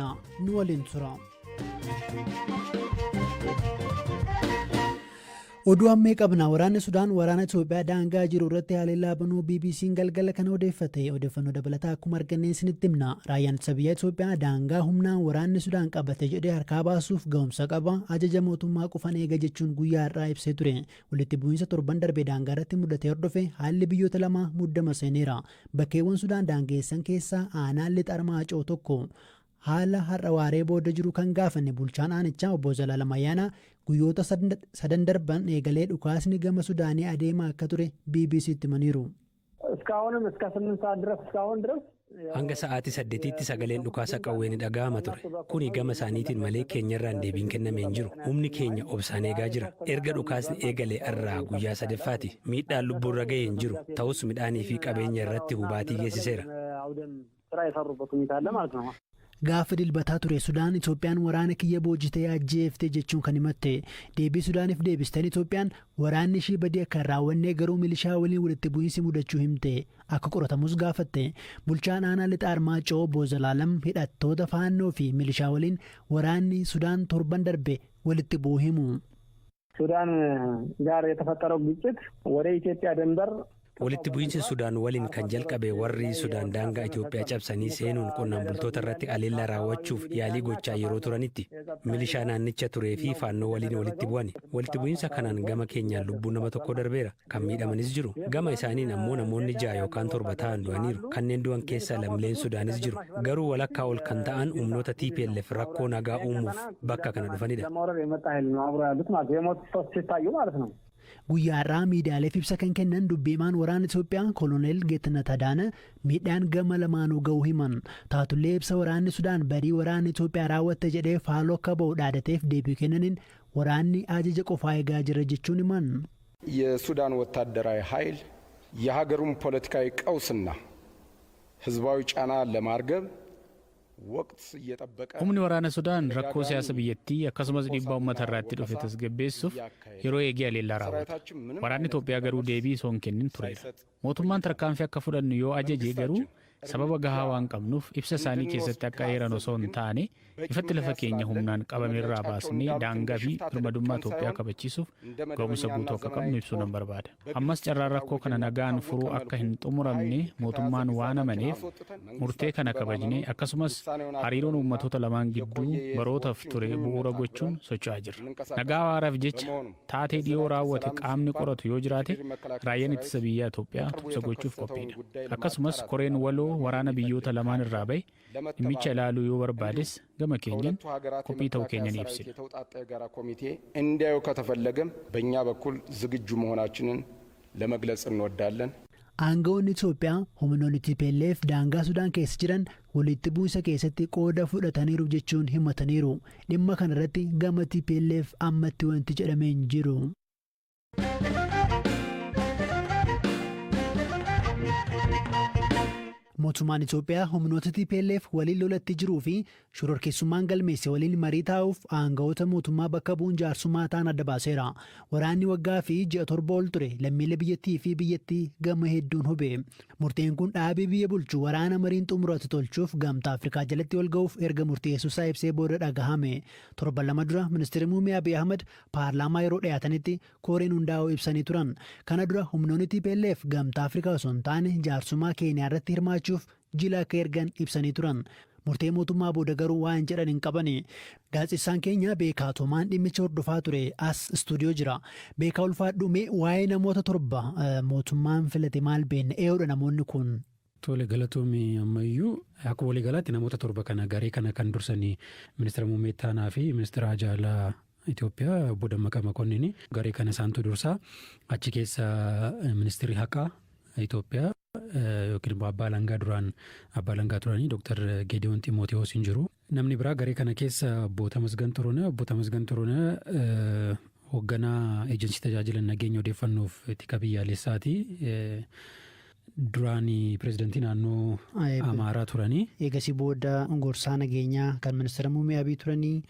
qabna, nu waliin tura. Oduu ammee qabna. Waraanni Sudaan waraana Itoophiyaa daangaa jiru irratti haleellaa banuu BBC'n galgala kana odeeffate. Odeeffannoo dabalataa akkuma arganneen isinitti himna. Raayyaan ittisa biyyaa Itoophiyaa daangaa humnaan waraanni Sudaan qabate jedhee harkaa baasuuf ga'umsa qaba. Ajaja mootummaa qofan eega jechuun guyyaa har'aa ibsee ture. Walitti bu'iinsa torban darbe daangaa irratti mudate hordofe haalli biyyoota lamaa muddama seeneera. Bakkeewwan Sudaan daangeessan keessaa aanaan Lixa Armaacoo tokko. Haala har'a waaree booda jiru kan gaafanne bulchaan aanichaa obbo Zalaalam Ayyaanaa guyyoota sadan darban eegalee dhukaasni gama Sudaanii adeemaa akka ture BBC'tti himaniiru. እስካሁንም እስከ ስምንት ሰዓት ድረስ እስካሁን ድረስ Hanga sa'aatii 8tti sagaleen dhukaasa qawwee ni dhaga'ama ture. Kuni gama isaaniitiin malee keenyarraan deebiin kenname hin jiru. Humni keenya obsaan eegaa jira. Erga dhukaasni eegale irraa guyyaa sadaffaati. Miidhaan lubbuurra ga'e hin jiru. Ta'us midhaanii fi qabeenya irratti hubaatii geessiseera. ስራ የሰሩበት ሁኔታ አለ ማለት ነው። Gaafa Dilbataa ture Sudaan Itoophiyaan waraana kiyya boojitee ajjeefte jechuun kan himatte. Deebii Sudaaniif deebisteen Itoophiyaan waraanni ishii badii akka hin raawwannee garuu milishaa waliin walitti bu'iinsi mudachuu himte. Akka qoratamus gaafatte. Bulchaan aanaa Lixa Armaacoo obbo Zalaalam hidhattoota Faannoo fi milishaa waliin waraanni Sudaan torban darbe walitti bu'uu himu. ሱዳን ጋር የተፈጠረው ግጭት ወደ ኢትዮጵያ ድንበር Walitti bu'iinsi Sudaan waliin kan jalqabe warri Sudaan daangaa Itoophiyaa cabsanii seenuun qonnaan bultoota irratti haleellaa raawwachuuf yaalii gochaa yeroo turanitti milishaa naannicha turee fi Faannoo waliin walitti bu'ani. Walitti bu'iinsa kanaan gama keenyaan lubbuun nama tokko darbeera. Kan miidhamanis jiru. Gama isaaniin ammoo namoonni ja'a yookaan torba ta'an du'aniiru. Kanneen du'an keessaa lammiileen Sudaanis jiru. Garuu walakkaa ol kan ta'an humnoota TPLF rakkoo nagaa uumuuf bakka kana dhufanidha. ለመውረር የመጣ ኃይል ነው አብሮ ያሉት ማለት ነው። የሞቱ ሰዎች ሲታዩ ማለት ነው። Guyyaa har'aa miidiyaaleef ibsa kan kennan dubbii himaan waraana Itoophiyaa Koloneel Geetnet Adaane miidhaan gama lamaanuu ga'uu himan. Taatullee ibsa waraanni Sudaan badii waraanni Itoophiyaa raawwatte jedhee faaloo akka ba'u dhaadateef deebii kennaniin waraanni ajaja qofaa eegaa jira jechuun himan. የሱዳን ወታደራዊ ኃይል የሀገሩን ፖለቲካዊ ቀውስና ህዝባዊ ጫና ለማርገብ ወቅት እየጠበቀ Humni waraana Sudaan rakkoo siyaasa biyyattii akkasumas dhiibbaa uummata irraatti dhufe tasgabbeessuuf yeroo eegee haleellaa raawwata. Waraanni Itoophiyaa garuu deebii osoo hin kennin tureera. Mootummaan tarkaanfii akka fudhannu yoo ajaje garuu sababa gahaa waan qabnuuf ibsa isaanii keessatti akka eeran osoo hin taane ifatti lafa keenya humnaan qabameerraa baasnee daangaa fi birmadummaa Itoophiyaa kabachiisuuf ga'umsa guutuu akka qabnu ibsuu nan barbaada. Ammas carraan rakkoo kana nagaan furuu akka hin xumuramne mootummaan waan amaneef murtee kana kabajnee akkasumas hariiroon uummattoota lamaan gidduu barootaaf ture bu'uura gochuun socho'aa jirra. Nagaa waaraaf jecha taatee dhiyoo raawwate qaamni qoratu yoo jiraate raayyaan ittisa biyyaa Itoophiyaa tumsa gochuuf qophiidha. Akkasumas koreen waloo waraana biyyoota lamaan irraa bahe dhimmicha ilaaluu yoo barbaades gama keenyan qophii ta'uu keenya ni ibsina. የተውጣጣ የጋራ ኮሚቴ እንዲያዩ ከተፈለገም በእኛ በኩል ዝግጁ መሆናችንን ለመግለጽ እንወዳለን። Aangawoonni Itoophiyaa humnoonni TPLF daangaa Sudaan keessa jiran walitti bu'insa keessatti qooda fudhataniiru jechuun himataniiru. Dhimma kanarratti gama TPLF ammatti wanti jedhamee hin jiru. Mootummaan Itoophiyaa humnoota TPLF waliin lolatti jiruu fi shororkeessummaan galmeesse waliin marii taa'uuf aangawoota mootummaa bakka bu'uun jaarsummaa ta'an adda baaseera. Waraanni waggaa fi ji'a 7 ol ture lammiilee biyyattii fi biyyattii gama hedduun hube. Murteen kun dhaabii biyya bulchu waraana mariin xumuratu tolchuuf Gamtaa Afrikaa jalatti wal ga'uuf erga murteessuusaa ibsee booda dhagahame. Torban 2 dura ministeerri muummee Abiy Ahmad paarlaamaa yeroo dhiyaatanitti koreen hundaa'uu ibsanii turan. Kana dura humnoonni TPLF Gamtaa Afrikaa osoo hin taane jaarsummaa Keeniyaa irratti hirmaachuuf jila akka ergan ibsanii turan. Murtee mootummaa booda garuu waan jedhan hin qabani. Gaazexeessaan keenya Beekaa Toomaan dhimmicha hordofaa ture as istuudiyoo jira. Beekaa, ulfaadhu, mee waa'ee namoota torba mootummaan filate maal beekna? Eeyoodha namoonni kun? Tole, galatoomii. Ammayyuu akkuma waliigalaatti namoota torba kana, garee kana kan dursanii ministeera muummee ittaanaa fi ministeera haajaa Itoophiyaa obbo Dammaqaa Mokonnin, garee kana isaantu dursaa. Achi keessa ministeerri haqaa Itoophiyaa yookiin immoo abbaa alangaa, duraan abbaa alangaa turanii, Dr. Geediyoon Ximootewoos hin jiru. Namni biraa garee kana keessa obbo Tamasgan Xuruunee. Obbo Tamasgan Xuruunee hoogganaa eejensii tajaajila nageenya odeeffannoof tika biyyaalessaati. Duraan pireezidantii naannoo Amaaraa turanii. Eegasii booda gorsaa nageenyaa kan ministeera muummee Abiy turanii.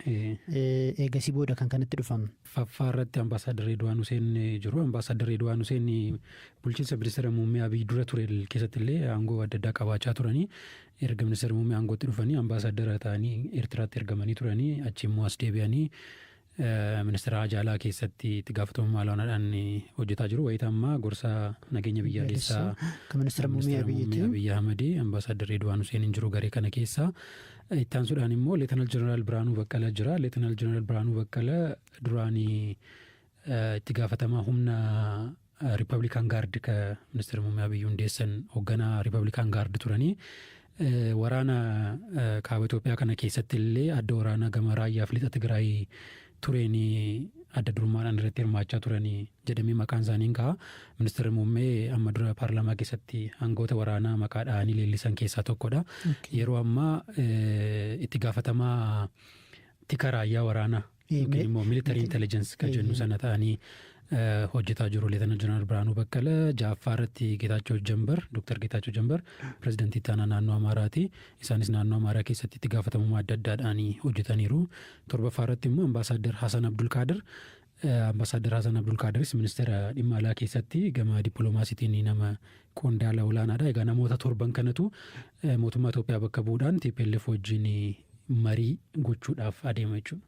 Eegasii booda kan kanatti dhufan. Faffaa irratti Ambaasaadar Reedwaan Huseen jiru. Ambaasaadar Reedwaan Huseen bulchiinsa ministeera muummee Abiy dura ture keessatti illee aangoo adda addaa qabaachaa turanii. Erga ministeera muummee aangootti dhufanii ambaasaadara ta'anii Eertiraatti ergamanii turanii, achi immoo as deebi'anii ministeera Hajaalaa keessatti itti gaafatamummaa olaanaadhaan hojjetaa jiru. Wayita ammaa gorsaa nageenya biyyaalessaa kan ministeera muummee Abiyyiiti. Abiy Ahmad, Ambaasaadar Reedwaan Huseen hin jiru garee kana keessa. Itti aansuudhaan immoo Leetanaal Jeneraal Biraanuu Baqqalaa jira. Leetanaal Jeneraal Biraanuu Baqqalaa duraanii itti gaafatamaa humna Republican Guard ka ministeera muummee Abiy hundeessan, hoogganaa Republican Guard turanii. Waraana kaaba Itoophiyaa kana keessatti illee adda waraanaa gama raayyaa fi lixa Tigraay tureen adda durummaadhaan irratti hirmaachaa turanii jedhamee maqaan isaanii ka'a. Ministeerri muummee amma dura paarlaamaa keessatti aangoota waraanaa maqaa dhahanii leellisan keessaa tokkodha. Yeroo ammaa itti gaafatamaa tika raayyaa waraanaa yookiin immoo military intelligence kan jennu sana ta'anii hojjetaa jiru. Leetana Jeneraal Biraanuu Baqqala. Ja'affaa irratti Geetaachoo Jambar, Dooktar Geetaachoo Jambar, pireezidantii itti aanaa naannoo Amaaraati. Isaanis naannoo Amaaraa keessatti itti gaafatamummaa adda addaadhaan hojjetaniiru. Torbaffaa irratti immoo Ambaasaadar Hasan Abdulkaadir. Ambaasaadar Hasan Abdulkaadiris ministeera dhimma alaa keessatti gama dippiloomaasiitiin nama qondaala olaanaadha. Egaa namoota torban kanatu mootummaa Itoophiyaa bakka bu'uudhaan TPLF wajjin marii gochuudhaaf adeema jechuudha.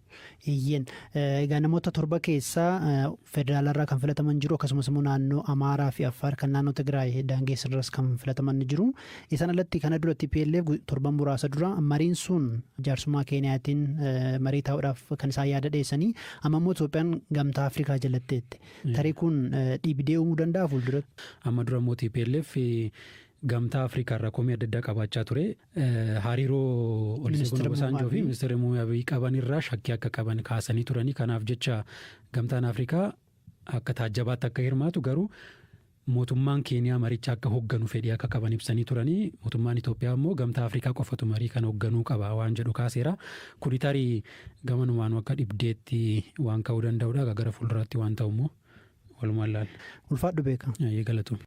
Iyyeen, egaa namoota torba keessaa federaalarraa kan filataman jiru, akkasumas immoo naannoo Amaaraa fi Affaar kan naannoo Tigraay daangeessarras kan filataman ni jiru. Isaan alatti kana dura TPLF torban muraasa dura mariin sun jaarsummaa Keeniyaatiin marii taa'uudhaaf kan isaan yaada dhiyeessanii, amma immoo Itoophiyaan Gamtaa Afrikaa jalatteetti. Tarii kun dhibdee uumuu danda'a fuulduratti? Amma dura immoo TPLF Gamtaa Afrikaa irraa komii adda addaa qabaachaa ture. Hariiroo Olusegun Obasanjoo fi ministeera muummee Abiy qaban irraa shakkii akka qaban kaasanii turanii. Kanaaf jecha Gamtaan Afrikaa akka taajjabaatti akka hirmaatu, garuu mootummaan Keeniyaa maricha akka hoogganu fedhii akka qaban ibsanii turanii. Mootummaan Itoophiyaa immoo Gamtaa Afrikaa qofatu marii kan hoogganuu qaba waan jedhu kaaseera. Kuni tarii gamanumaan akka dhibdeetti waan ka'uu danda'udha. Gara fuulduraatti waan ta'u immoo walumaan laalla. Ulfaadhu, beeka. Galatu.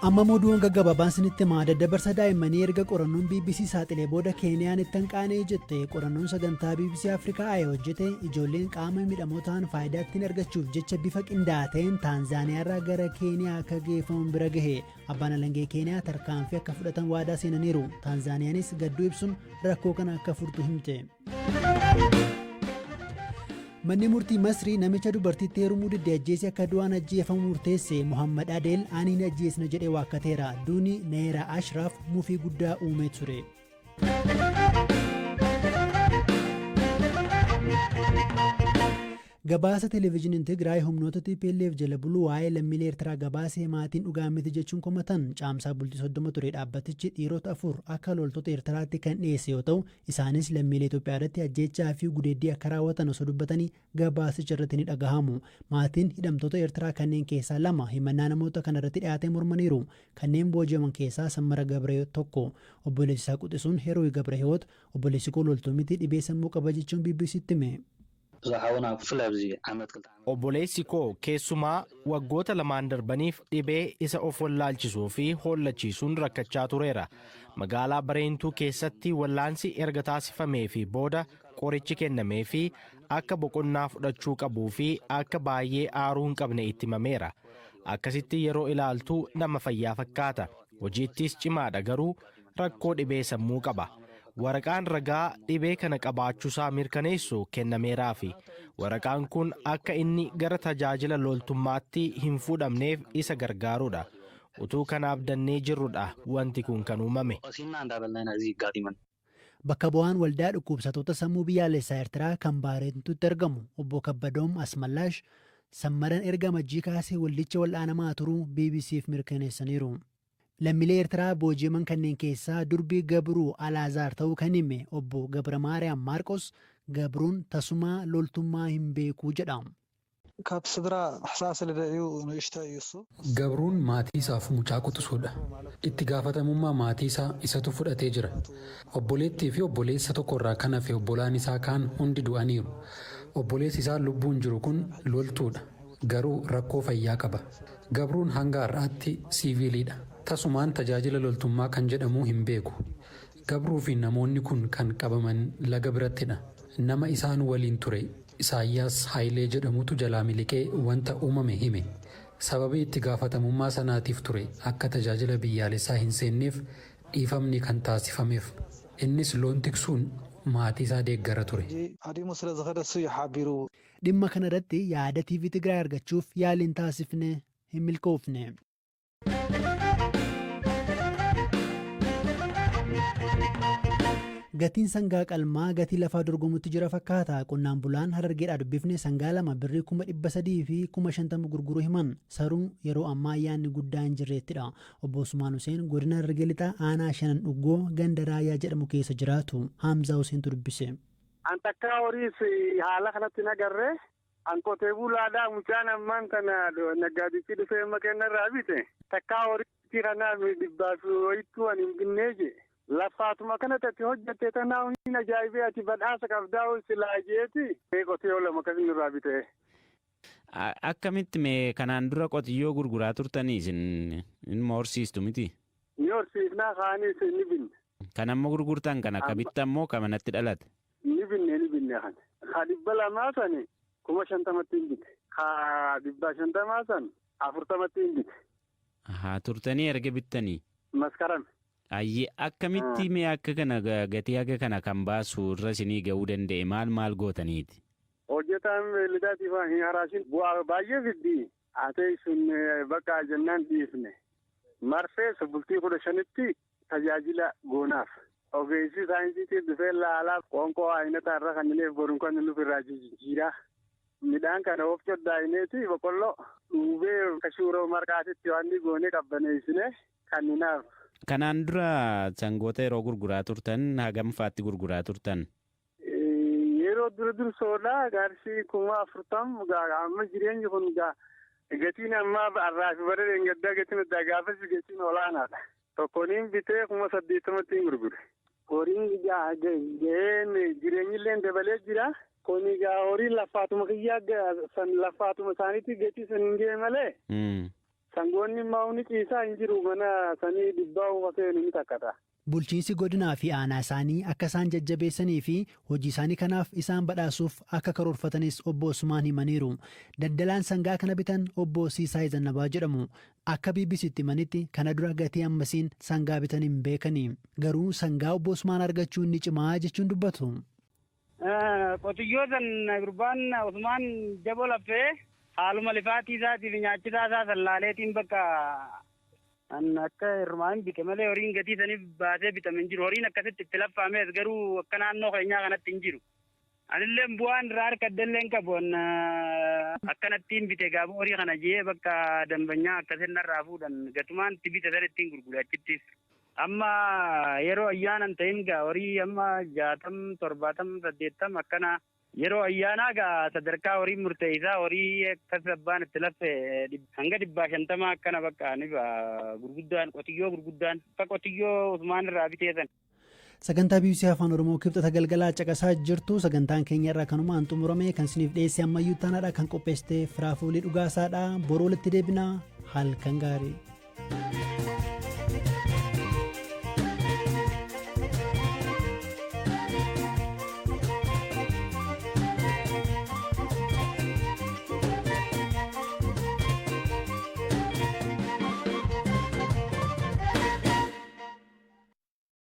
Amma oduuwwan gaggabaabaan sinitti himaa. Daddabarsa daa'immanii erga qorannoon BBC saaxilee booda Keeniyaan itti hanqaanee jette. Qorannoon sagantaa BBC Afrikaa Eye hojjete ijoolleen qaama miidhamoo ta'an faayidaa ittiin argachuuf jecha bifa qindaa'aa ta'een Taanzaaniyaarraa gara Keeniyaa akka geeffaman bira gahe. Abbaan alangee Keeniyaa tarkaanfii akka fudhatan waadaa seenaniiru. Taanzaaniyaanis gadduu ibsuun rakkoo kana akka furtu himte. Manni murtii Masrii namicha dubartiitti heerumuu didde ajjeese akka du'aan ajjeefamu murteesse. Muhammad Adeel ani hin ajjeesne jedhee waakkateera. Duuni Neera Ashraaf mufii guddaa uumee ture. Gabaasa televezyiiniin Tigraay humnoota TPLF jala bulu waa'ee lammiilee Eertiraa gabaasee maatiin dhugaa miti jechuun komatan. Caamsaa bultii 30 ture dhaabbatichi dhiirota afur akka loltoota Eertiraatti kan dhiyeesse yoo ta'u, isaanis lammiilee Itoophiyaa irratti ajjeechaa fi gudeeddii akka raawwatan osoo dubbatanii gabaasicha irratti ni dhagahamu. Maatiin hidhamtoota Eertiraa kanneen keessaa lama himannaa namoota kana irratti dhiyaatee mormaniiru. Kanneen booji'aman keessaa Sammara Gabree tokko. Obboleessi isaa quxisuun Heruuy Gabrahiwoot "Obboleessi koo loltuu miti, dhibee sammuu qaba" jechuun BBCtti hime. Obboleessi koo keessumaa waggoota 2n darbaniif dhibee isa of wallaalchisuu fi hollachiisuun rakkachaa tureera. Magaalaa Bareentuu keessatti wallaansi erga taasifamee fi booda qorichi kennamee fi akka boqonnaa fudhachuu qabuu fi akka baay'ee aaruu hin qabne itti himameera. Akkasitti yeroo ilaaltu nama fayyaa fakkaata. Hojiittis cimaadha, garuu rakkoo dhibee sammuu qaba. Waraqaan ragaa dhibee kana qabaachuusaa mirkaneessu kennameeraafi. Waraqaan kun akka inni gara tajaajila loltummaatti hin fuudhamneef isa gargaarudha. Utuu kanaaf dannee jirrudha wanti kun kan uumame. Bakka bu'aan waldaa dhukkubsattoota sammuu biyyaalessaa Eertiraa kan Baarentutti argamu obbo Kabbadoom Asmallaash Sammaran erga Amajjii kaasee waldicha wal'aanamaa turuu BBCf mirkaneessaniiru. Lammiilee Eertiraa booji'aman kanneen keessaa durbi Gabruu Alaazaar ta'uu kan hime obbo Gabra Maariyaam Maarqos, Gabruun tasumaa loltummaa hin beeku jedha. ካብ ስድራ ሕሳስ ልደ እዩ፣ ንእሽተይ እዩ እሱ። Gabruun maatii isaaf mucaa quxisuudha. Itti gaafatamummaa maatii isaa isatu fudhatee jira. Obboleettii fi obboleessa tokkorraa kan hafe obbolaan isaa kaan hundi du'aniiru. Obboleessi isaa lubbuun jiru kun loltuudha. Garuu rakkoo fayyaa qaba. Gabruun hanga har'aatti siiviiliidha. Tasumaan tajaajila loltummaa kan jedhamu hin beeku. Gabruu fi namoonni kun kan qabaman laga birattidha. Nama isaan waliin ture Isaayyaas Haayilee jedhamutu jalaa miliqee wanta uumame hime. Sababii itti gaafatamummaa sanaatiif ture akka tajaajila biyyaalessaa hin seenneef dhiifamni kan taasifameef. Innis loon tiksuun maatii isaa deeggara ture. ሃዲሙ ስለ ዝኸደ እሱ እዩ ሓቢሩ። Dhimma kana irratti yaada TV Tigraay argachuuf yaaliin taasifne hin milkoofne. Gatiin sangaa qalmaa gatii lafaa dorgomutti jira fakkaata. Qonnaan bulaan Harargeedhaa dubbifne sangaa lama birrii 350,000 gurguruu himan. Saruun yeroo ammaa ayyaanni guddaa hin jirreettidha. Obbo Usmaan Huseen godina Harargee Lixaa aanaa Shanan Dhuggoo ganda Raayyaa jedhamu keessa jiraatu. Haamzaa Huseentu dubbise. An takkaa horiis haala kanatti hin agarre. An qotee bulaadhaa mucaan ammaan tana naggaadichi dhufee makeenna irraa bite. Takkaa horii kanaa dhibbaaf wayittuu ani hin binnee je. Lafaatuma kanatti ati hojjatte tanaa hin ajaa'ibee ati badhaasa qabdaa silaa jeeti. Qotee lama akkasii nurraa bite. Akkamitti mee kanaan dura qotiyyoo gurguraa turtanii isin inuma horsiistu miti? Ni horsiifnaa kaanis ni binne. Kan amma gurgurtan kan akkamitti ammoo kan manatti dhalate? Ni binne, ni binne kan. Ka 200 sani 50,000tti hin bite. Ka 150 san 40tti hin bite. Haa, turtanii erga bittanii? Maskarame. Ayyee, akkamitti mee akka kana gatii haga kana kan baasu irra isinii ga'uu danda'e maal maal gootaniiti? Hojjetaan beelladaatiif hin haraashin bu'aa baay'ee fiddi. Atee sun bakka jennaan dhiifne. Marfees bultii 15tti tajaajila goonaaf. Ogeessi saayinsiitiif dhufee laalaa qoonqoo ayinataa irra kanneen boruun kan nuuf irraa jijjiiraa. Midhaan kana of coddaa'ineeti boqqolloo dhuubee kashuuroo marqaatitti waan goonee qabbaneessine kanninaaf. Kanaan dura sangoota yeroo gurguraa turtan hagam faatti gurguraa turtan? Yeroo dura dursoodha qarshii 40,000. Amma jireenyi kun gatiin ammaa har'aa fi bara dheengaddaa gatiin addaa gaafas gatiin olaanaadha. Tokkoniin bitee 80,000tti hin gurgure. Horiin gaheen jireenyillee dabalee jira. Kun egaa horiin lafaatuma kiyyaa san lafaatuma isaaniitti gatii san hin ga'e malee. Sangoonni immoo ni ciisaa hin jiru mana sanii dhibbaa uummatee ni takkata. Bulchiinsi godinaa fi aanaa isaanii akka isaan jajjabeessanii fi hojii isaanii kanaaf isaan badhaasuuf akka karoorfatanis obbo Usmaan himaniiru. Daldalaan sangaa kana bitan obbo Siisaay Zannabaa jedhamu. Akka BBCtti himanitti kana dura gatii ammasiin sangaa bitan hin beekani. Garuu sangaa obbo Usmaan argachuun ni cimaa jechuun dubbatu. Qotiyyoo san gurbaan Usmaan jaboo laffee haaluma lifaatii isaatiif nyaachisaa isaa sallaaleetiin bakka an akka hirmaan bite malee horiin gatii saniif baasee bitame hin jiru. Horiin akkasitti itti laffaames garuu akka naannoo keenyaa kanatti hin jiru. Anillee bu'aan irraa harka addallee hin qabu. Akkanattiin bite gaafa horii kana jee bakka dambanyaa akkasin narraa fuudhan gatumaan itti bite san ittiin gurgure achittis. Amma yeroo ayyaana hin ta'in gaa horii amma 60, 70, 80 akkana yeroo ayyaanaa gaa sadarkaa horii murteessaa horii akkas abbaan itti laffe hanga 150 akkana bakka ni gurguddaan qotiyyoo gurguddaan akka qotiyyoo Usmaan irraa biteessan. Sagantaa BBC Afaan Oromoo kibxata galgalaa caqasaa jirtu. Sagantaan keenya irraa kanumaan xumurame. Kan isiniif dhiyeesse ammayyuu taanaadha. Kan qopheessite Firaafoolii Dhugaasaadha. Boroo walitti deebinaa, halkan gaarii.